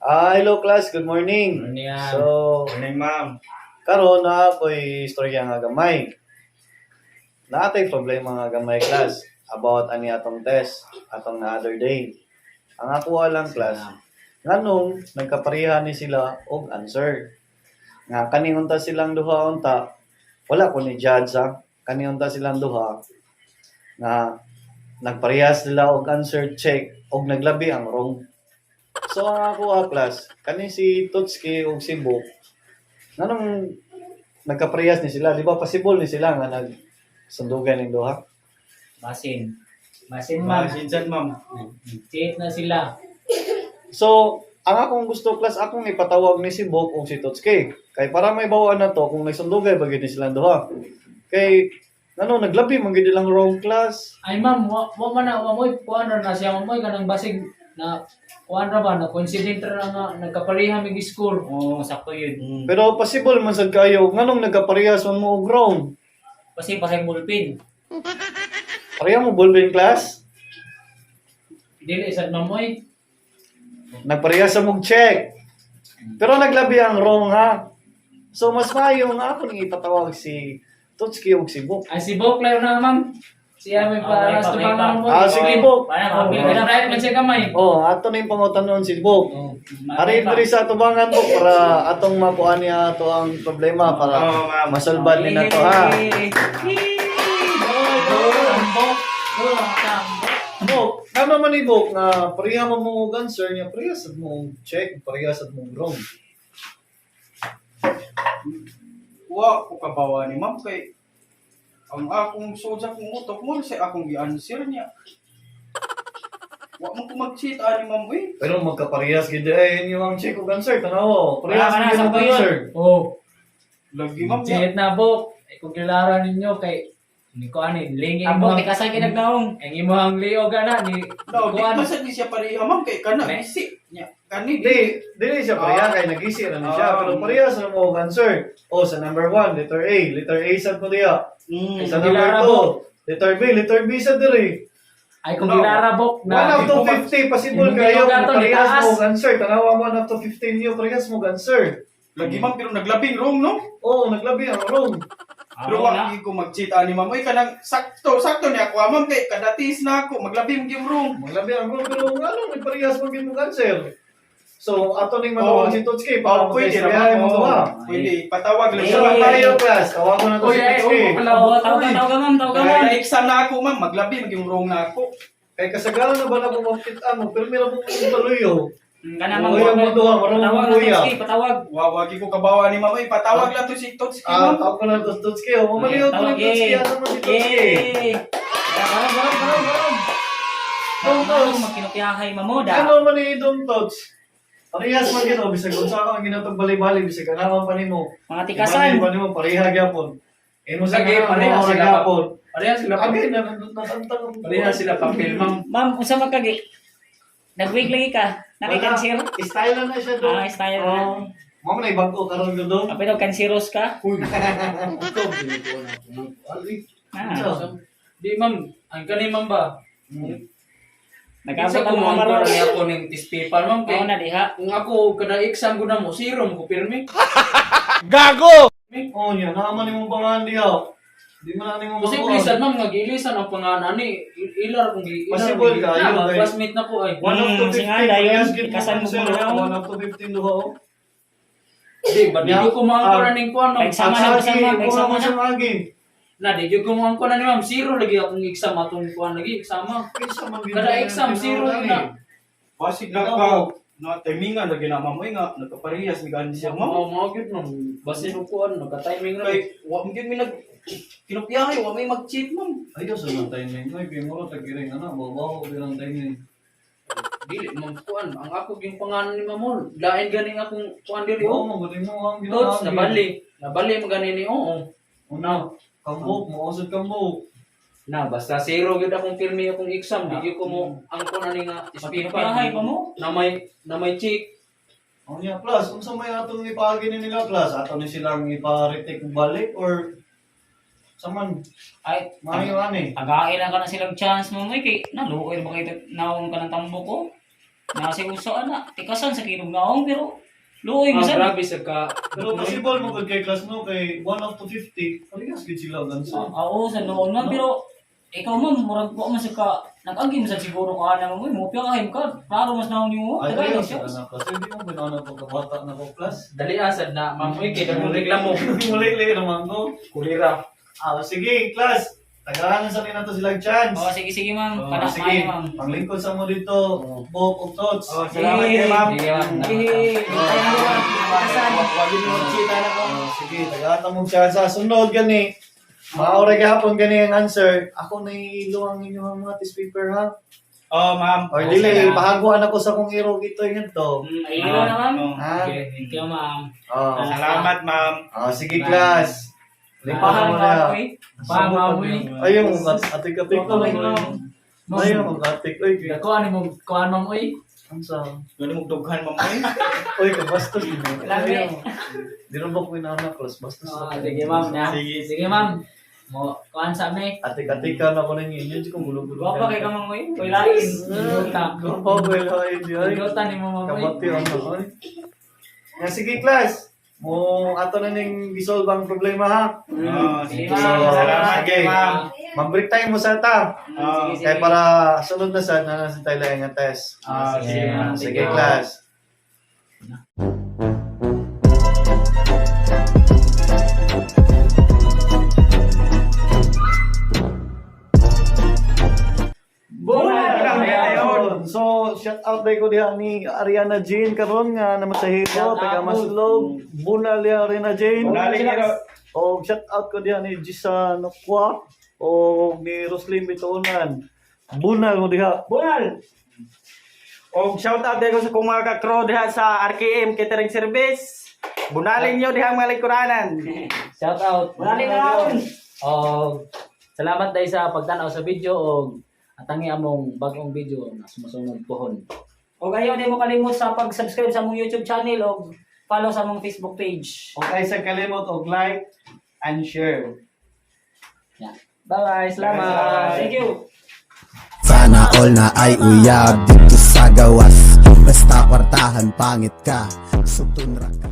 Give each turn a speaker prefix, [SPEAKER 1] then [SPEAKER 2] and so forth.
[SPEAKER 1] Ah, hello class, good morning.
[SPEAKER 2] Morning, ma'am.
[SPEAKER 1] So,
[SPEAKER 3] Morning, ma'am.
[SPEAKER 1] Karon na ako'y istorya nga gamay. Naatay problema nga gamay, class, about ani atong test atong na other day. Ang ako lang, class, nganong nagkapareha ni sila og answer? Nga kani unta silang duha unta, wala ko ni judge ha. Kani unta silang duha nga nagparehas sila og answer check og naglabi ang wrong. So ang ako ha, class, kani si Totski ug si Bok, nganong nagkaparehas ni sila? Di ba possible ni sila nga nagsundugan ning duha?
[SPEAKER 2] Basin. Basin, ma'am.
[SPEAKER 3] Basin dyan, ma'am.
[SPEAKER 2] Cheat na sila.
[SPEAKER 1] So, ang akong gusto, class, akong ipatawag ni si Bok ug si Totski. Kay para may bawaan na to kung nagsundugay ba gyud ni silang duha. Kay ngano naglabi man gyud ilang wrong, class?
[SPEAKER 2] Ay ma'am, wa man na wa mo'y kuan ra na siya mo'y kanang basig na kuan ra ba na coincident ra nga nagkapareha mig score. Oo, sakto yun.
[SPEAKER 1] Pero possible man sad kayo nganong nagkaparehas man mo og wrong.
[SPEAKER 4] Kasi pasay bulpin.
[SPEAKER 1] Pareha mo ballpen, class?
[SPEAKER 2] Dili sad ma'am mo'y.
[SPEAKER 1] Nagparehas sa mong check. Pero naglabi ang wrong ha. So mas maayo nga ako ning ipatawag si Totski ug si Bok.
[SPEAKER 2] Ay si Bok layo na, ma'am. Siya may
[SPEAKER 4] Ah,
[SPEAKER 2] para
[SPEAKER 4] may
[SPEAKER 2] sa
[SPEAKER 4] pa, may
[SPEAKER 2] tubangan
[SPEAKER 4] pa.
[SPEAKER 2] mo.
[SPEAKER 1] Ah, sige, Bok.
[SPEAKER 4] Para
[SPEAKER 2] Oh,
[SPEAKER 4] mapil ka na.
[SPEAKER 2] right man siya kamay.
[SPEAKER 1] Oh, ato na yung pangutanon si Bok.
[SPEAKER 2] Oh.
[SPEAKER 1] Ari diri sa atubangan po para atong makuha niya ato ang problema para
[SPEAKER 3] Oo, ma'am.
[SPEAKER 1] masolban ni na to ha.
[SPEAKER 2] Tambok. Oh, tambok.
[SPEAKER 1] Bok, ngano man ni Bok nga pareha mo mo og answer niya, pareha sad mo og check, pareha sad mo og wrong?
[SPEAKER 3] Wa ko kabawa ni ma'am kay ang akong sud sa akong utok mo sa akong gi-answer niya. Wa man ko mag-cheat ani, ma'am, uy.
[SPEAKER 1] Pero magkaparehas gid ay inyo ang check ug answer, tanaw. Parehas
[SPEAKER 4] Wala ka na,
[SPEAKER 1] man gid og
[SPEAKER 4] sakto yun.
[SPEAKER 1] answer.
[SPEAKER 2] Oh,
[SPEAKER 3] Lagi, ma'am, niya.
[SPEAKER 2] cheat na, Bok. Ay kung kilala ninyo kay ni kuan ni lingi
[SPEAKER 4] Ambok,
[SPEAKER 2] mo.
[SPEAKER 4] tikasay kinagnaong.
[SPEAKER 2] Ang imong liog ana ni
[SPEAKER 3] No, di
[SPEAKER 2] kuan.
[SPEAKER 3] man sad ni siya pareha, ma'am, kay kana
[SPEAKER 2] Ne?
[SPEAKER 3] isi niya. Kani
[SPEAKER 1] Di, dili siya pareha kay nag-isi ra ni siya, pero parehas ra mo og answer. Oh, sa number 1, letter A, letter A sad mo diya. Sa number
[SPEAKER 2] Gilara,
[SPEAKER 1] 2, letter B, letter B sad diri.
[SPEAKER 2] Ay kung
[SPEAKER 3] No.
[SPEAKER 2] gilara, Bok
[SPEAKER 1] 1
[SPEAKER 2] na.
[SPEAKER 1] up to 50, possible
[SPEAKER 2] Imong
[SPEAKER 1] kayo
[SPEAKER 2] liog ato,
[SPEAKER 1] parehas
[SPEAKER 2] nitaas.
[SPEAKER 1] mo og answer. Tanawa 1 up to 15 niyo, parehas mo og answer.
[SPEAKER 3] Lagi, ma'am, pero naglabing wrong, no?
[SPEAKER 1] Oh, naglabi ang wrong.
[SPEAKER 3] Pero wa gid ko mag-cheat ani, ma'am. Uy, kanang sakto, sakto niya ako, ah, ma'am, kay kadatis na ako, maglabi mo gyud wrong.
[SPEAKER 1] Maglabi ang wrong, pero ano, nagparehas man gyud mo answer. So, ato ning manawag
[SPEAKER 3] Oh.
[SPEAKER 1] si Totski para
[SPEAKER 3] Oh, pwede
[SPEAKER 1] magkaistoryahan
[SPEAKER 3] ra, ma'am.
[SPEAKER 1] mo duha.
[SPEAKER 3] Pwede patawag lang
[SPEAKER 1] So,
[SPEAKER 3] siya.
[SPEAKER 1] tayo, class, tawagon na to
[SPEAKER 2] Uy,
[SPEAKER 1] si
[SPEAKER 2] ay,
[SPEAKER 1] Totski.
[SPEAKER 2] oh, pala
[SPEAKER 4] Oo,
[SPEAKER 2] Bok.
[SPEAKER 4] tawag ka,
[SPEAKER 2] Uy.
[SPEAKER 4] tawag ka, ma'am, tawag ka,
[SPEAKER 3] Kaya
[SPEAKER 4] ma'am.
[SPEAKER 3] na-exam na ako, ma'am, maglabi maging wrong na ako.
[SPEAKER 1] Kay kasagaran na ba na kung makita mo, pero meron mo kung taluyo.
[SPEAKER 4] Kana ma'am.
[SPEAKER 1] Kuya mo duha, marunong
[SPEAKER 4] Patawag
[SPEAKER 1] mo
[SPEAKER 4] na
[SPEAKER 1] kuya.
[SPEAKER 4] Totski, patawag.
[SPEAKER 3] Wawagi ko kabawa ni ma'am, uy, patawag lang to si Totski,
[SPEAKER 1] Ah,
[SPEAKER 3] ma'am.
[SPEAKER 1] tawag ko na to si Totski. Oh, mamaliw to
[SPEAKER 4] Tawag,
[SPEAKER 1] ni Totski.
[SPEAKER 4] yay.
[SPEAKER 1] Asa man si Totski?
[SPEAKER 4] Yay!
[SPEAKER 1] Barang, barang, barang, barang. Dong
[SPEAKER 4] Ano,
[SPEAKER 1] Tots.
[SPEAKER 4] magkinupiyahay mamoda.
[SPEAKER 1] Ano man ni Dong Tots? Parehas man gito, bisag unsa ka ang ginatong bali-bali, bisag kanaman pa nimo.
[SPEAKER 4] Mga tikasan.
[SPEAKER 1] Ibali pa nimo pareha gyapon. Imo sa
[SPEAKER 5] Lagi,
[SPEAKER 1] kanang
[SPEAKER 5] pareha
[SPEAKER 1] mga
[SPEAKER 5] sila pa.
[SPEAKER 1] gyapon.
[SPEAKER 5] Pareha sila pa.
[SPEAKER 1] Agay na natantang.
[SPEAKER 5] Pareha sila papel, ma'am.
[SPEAKER 4] Ma'am, unsa man kagi? Nagwig lagi ka? Nakikanser?
[SPEAKER 1] Style na siya do.
[SPEAKER 4] Ah, style na.
[SPEAKER 1] Oh. Mao man ay bago karon do.
[SPEAKER 4] Kapit og kanseros ka?
[SPEAKER 1] Uy.
[SPEAKER 5] Ikaw, binubuo na ako, ma'am.
[SPEAKER 4] Ah,
[SPEAKER 1] Unsa?
[SPEAKER 2] Di ma'am, ang kani ma'am ba?
[SPEAKER 4] Nagabot
[SPEAKER 2] Isa
[SPEAKER 4] ang
[SPEAKER 2] ko
[SPEAKER 4] mga
[SPEAKER 2] mo ang
[SPEAKER 4] maro.
[SPEAKER 2] niya ako ning test paper, ma'am, kay
[SPEAKER 4] Oo na diha.
[SPEAKER 2] kung ako kada exam ko na mo zero mo ko pirmi.
[SPEAKER 1] Oh, niya naaman nimo pangalan diha. Di man na nimo
[SPEAKER 2] Posible sad, ma'am, nga giilisan ang pangalan ani ilar kung gi ilar.
[SPEAKER 1] Possible kayo,
[SPEAKER 2] na,
[SPEAKER 1] kay-
[SPEAKER 2] classmate na po ay.
[SPEAKER 1] 1 up to 15,
[SPEAKER 4] Singa, dayon.
[SPEAKER 1] parehas gid mo
[SPEAKER 4] Ikasan mo
[SPEAKER 1] answer.
[SPEAKER 4] muna.
[SPEAKER 1] 1 up to 15 duha oh.
[SPEAKER 2] Di ba di ko mo ang ning kuan, ma'am.
[SPEAKER 4] Exam na,
[SPEAKER 1] Ang
[SPEAKER 4] exam
[SPEAKER 1] agi,
[SPEAKER 4] na,
[SPEAKER 1] kuha
[SPEAKER 4] exam
[SPEAKER 1] mo
[SPEAKER 4] na.
[SPEAKER 1] siyang agi.
[SPEAKER 2] Na di gyud ko mo ang kuan ni ma'am, zero lagi akong exam atong kuan lagi exam.
[SPEAKER 1] Kinsa man gid
[SPEAKER 2] Kada
[SPEAKER 1] ang
[SPEAKER 2] exam zero
[SPEAKER 1] tinuod
[SPEAKER 2] na.
[SPEAKER 1] ani?
[SPEAKER 3] Basig na
[SPEAKER 1] Ikaw,
[SPEAKER 3] ka, na timingan lagi na, ma'am, uy, nga nagkaparehas ni answer, ma'am.
[SPEAKER 2] Mao mao gyud, ma'am. Basin og kuan nagka-timing ra.
[SPEAKER 3] Kay wa man gyud mi nag kinupiyahay, wa may mag-cheat, ma'am.
[SPEAKER 1] Ayaw sa mga timing. Ay, kay muro tag-iring ana, babaw ko ng timing.
[SPEAKER 2] Dili ma'am kuan ang ako gyud pangalan ni ma'am mo. Lain ganing akong kuan diri
[SPEAKER 1] Oo,
[SPEAKER 2] oh.
[SPEAKER 1] mabuti mo ang
[SPEAKER 2] Tots
[SPEAKER 1] ginaagi.
[SPEAKER 2] nabali. Nabali man gani ni oo.
[SPEAKER 1] Una, kambok, mausod kambok.
[SPEAKER 2] Na basta zero gyud akong pirmi akong exam, di gyud ko mo ang kuan ani nga test paper.
[SPEAKER 4] Magkinupiyahay pa mo?
[SPEAKER 2] Na may check.
[SPEAKER 1] Ang niya, class, unsa may atong ipaagi ni nila, class? Ato ni silang ipa-retake balik or saman,
[SPEAKER 4] Ay,
[SPEAKER 1] maayo ani.
[SPEAKER 4] Tagain lang ka na silang chance mo, may kay naluoy ba kayo naong ka ng tambok ko? Nasa usa ana, tikasan sa kinog naong pero luoy
[SPEAKER 2] Ah,
[SPEAKER 4] mo sad.
[SPEAKER 2] grabe sa ka.
[SPEAKER 1] Pero possible mo gud kay class no kay 1 up to 50. Parehas gid sila og answer.
[SPEAKER 4] Ah, oo, sa noon man pero ikaw ma'am, murag wa man sa ka nag-agi man sad siguro ka na mo, mo ka ka, klaro mas naon nimo.
[SPEAKER 1] Ay,
[SPEAKER 4] Tagay
[SPEAKER 1] ayaw
[SPEAKER 4] siya.
[SPEAKER 1] sa anak kasi hindi mo binana pagkabata na ko class.
[SPEAKER 5] Dali asad na, ma'am. Uy, kay dagong reklamo.
[SPEAKER 1] Muli naman ko.
[SPEAKER 5] Kulira.
[SPEAKER 1] Ah, sige, class. Tagahanan sa nila to silang chance.
[SPEAKER 4] Oh, sige sige ma'am,
[SPEAKER 1] Oh,
[SPEAKER 4] kana
[SPEAKER 1] sige,
[SPEAKER 4] maayo ma'am.
[SPEAKER 1] panglingkod sa mo dito, book of thoughts.
[SPEAKER 3] Oh, salamat kay ma'am.
[SPEAKER 2] Sige, ma'am.
[SPEAKER 4] Hey, tayo na
[SPEAKER 3] Wag yun mo cheat na ko.
[SPEAKER 1] Oh, sige, tagahatan mong chance. Ah, sunod gani. Maoray gahapon gani ang answer. Ako nahihilo ang inyong mga test paper ha.
[SPEAKER 3] Oh, ma'am.
[SPEAKER 1] Or dili, pahaguan ako sa kong iro ito yun to.
[SPEAKER 4] Ayun na ma'am.
[SPEAKER 3] Oh.
[SPEAKER 1] Ha?
[SPEAKER 2] Okay, thank you, ma'am.
[SPEAKER 1] Oh.
[SPEAKER 3] Salamat, ma'am.
[SPEAKER 1] Ah, sige, class. Lipahan mo
[SPEAKER 4] Pahal
[SPEAKER 1] na.
[SPEAKER 4] ka eh.
[SPEAKER 2] Pa, ma'am, uy.
[SPEAKER 1] Ayun, atik-atik ko.
[SPEAKER 2] Ma'am.
[SPEAKER 1] Ayun, atik. Uy,
[SPEAKER 2] Dako ano mo kuan ma'am uy.
[SPEAKER 1] ang sa...
[SPEAKER 3] Gani mo dughan, ma'am. Uy.
[SPEAKER 1] Uy, kabastos. Di mo.
[SPEAKER 4] Lami.
[SPEAKER 1] Di rin ba ko inanak, class? Bastos.
[SPEAKER 2] Ah, sige ma'am na.
[SPEAKER 3] Sige.
[SPEAKER 2] Sige ma'am. Mo kuan sa mi.
[SPEAKER 1] Atik-atik ka na ko ninyo. Yun, kung gulo-gulo.
[SPEAKER 4] Gwapa kay ka ma'am uy. Uy lain.
[SPEAKER 2] Luta.
[SPEAKER 1] Gwapa ko ilain. Ay,
[SPEAKER 2] Luta ni mo ma'am uy.
[SPEAKER 1] kabati ang ako. Nga, sige, class. Mo ato na ning gisolve ang problema ha.
[SPEAKER 3] Oh, sige.
[SPEAKER 4] Sige, ma'am.
[SPEAKER 3] Salamat
[SPEAKER 1] Sige.
[SPEAKER 3] kay ma'am.
[SPEAKER 1] Mag-break time mo sa ta.
[SPEAKER 3] Oh.
[SPEAKER 4] Sige, sige.
[SPEAKER 1] Kaya para sunod na sa na nasa tayo lang ang test.
[SPEAKER 3] Ah, sige, ma'am.
[SPEAKER 1] Sige, class.
[SPEAKER 3] Bulan!
[SPEAKER 1] So, shout out day ko diha ni Ariana Jane karon nga namasahiro
[SPEAKER 2] Shout
[SPEAKER 1] taga
[SPEAKER 2] out.
[SPEAKER 1] Maslog. Bunal diha Ariana Jane.
[SPEAKER 3] Bunal, hero.
[SPEAKER 1] O shout out ko diha ni Gisa Nokwa o ni Roslyn Bitonan. Bunal mo diha.
[SPEAKER 3] Bunal! Og shout out ko sa kong mga ka-crew diha sa RKM Catering Service. Bunalin niyo diha mga lingkuranan.
[SPEAKER 2] Shout out.
[SPEAKER 4] Wala na raon.
[SPEAKER 2] Og salamat dahil sa pagtan-aw sa video og atangi among bagong video na sumusunod pohon.
[SPEAKER 4] Og ayaw di mo kalimot sa pag-subscribe sa among YouTube channel og follow sa among Facebook page.
[SPEAKER 1] Okay sa kalimot og like and share.
[SPEAKER 2] Yeah. Bye-bye. Salamat.
[SPEAKER 4] Thank you.
[SPEAKER 6] Sana all na ay uyab dito sa gawas. Basta kwartahan pangit ka, sugtun ra ka.